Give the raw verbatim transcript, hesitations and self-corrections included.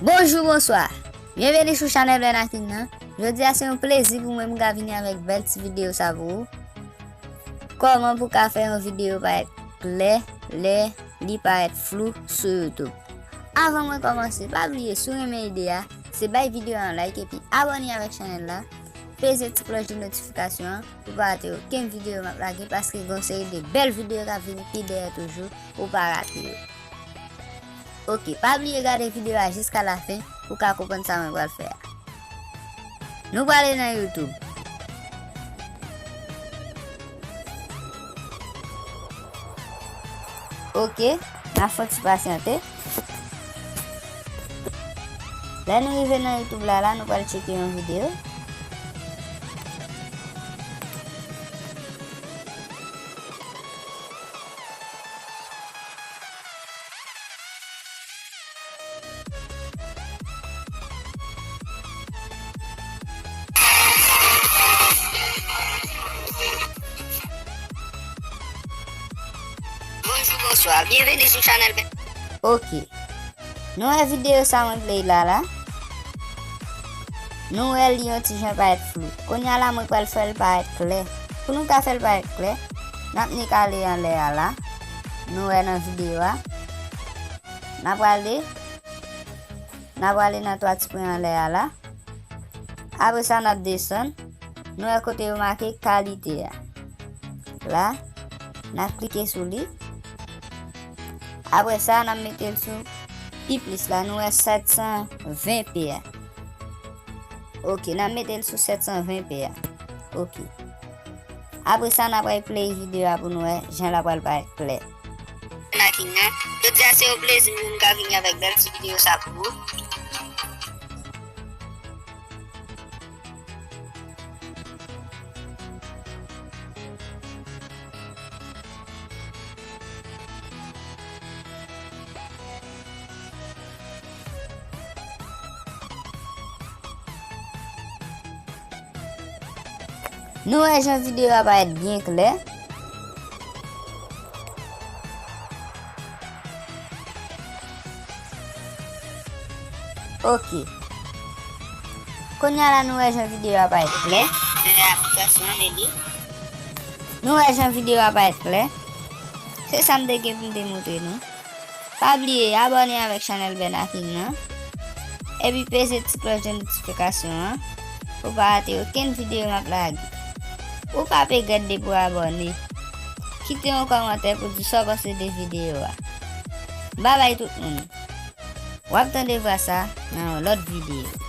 Bonjou, bonswa. Byenveni sou chanèl Bèna King nan. Jodi a se yon plezi pou mwen pou m ka vini avèk bèl ti videyo sa pou ou. Kòman pou w ka fè yon videyo parèt klè lè li parèt flou sou YouTube? Avan mwen kòmanse, pa bliye, si w renmen ide a, se bay videyo a yon like epi abòne avèk chanèl la. Peze ti klòch de notifikasyon an pou pa rate okenn videyo m ap lage, paske gen yon seri de bèl videyo k ap vini pi dèyè toujou, pou w pa rate yo. Oke, pa bliye gade videyo a jiska lafen pou w ka konprann sa mwen pral fè a. Nou prale nan YouTube. Oke, n ap fè yon ti pasyante. Lè nou rive nan YouTube la, la, nou pral tcheke yon videyo. Bonjou, bonswa. Byenveni sou chanèl Bè-. Oke. Nou wè videyo sa mwen play la, la. Nou wè li yon ti jan parèt flou. Kounye a la, mwen pral fè l parèt klè. Pou nou ka fè l parèt klè, n ap nik ale anlè a la. Nou wè nan videyo a. N ap prale. N ap prale nan twa ti pwen anlè a la. Apre sa, n ap desann. Nou wè kote yo make kalite a. La, n ap klike sou li. Apre sa, n ap mete l sou pi plis la. Nou wè sèt san ven P a. Oke, n ap mete l sou sèt san ven P a. Oke. Apre sa, n ap replay videyo a pou nou wè jan l ap pral parèt klè. Bèna King nan. Jodi a se yon plezi pou m ka vini avèk bèl ti videyo sa pou ou. Nou wè jan videyo a parèt byen klè. Oke. Kounye a la, nou wè jan videyo a parèt klè. Nou wè jan videyo a parèt klè. Se sa m te gen pou m te montre nou. Pa bliye abòne avèk chanèl Bèna King nan. Epi peze ti klòch de notifikasyon an pou pa rate okenn videyo m ap lage. Ou pa pe regrèt depi w abòne. Kite yon kòmantè pou di sa w panse de videyo a. Babay tout moun. W ap tande vwa sa nan yon lòt videyo.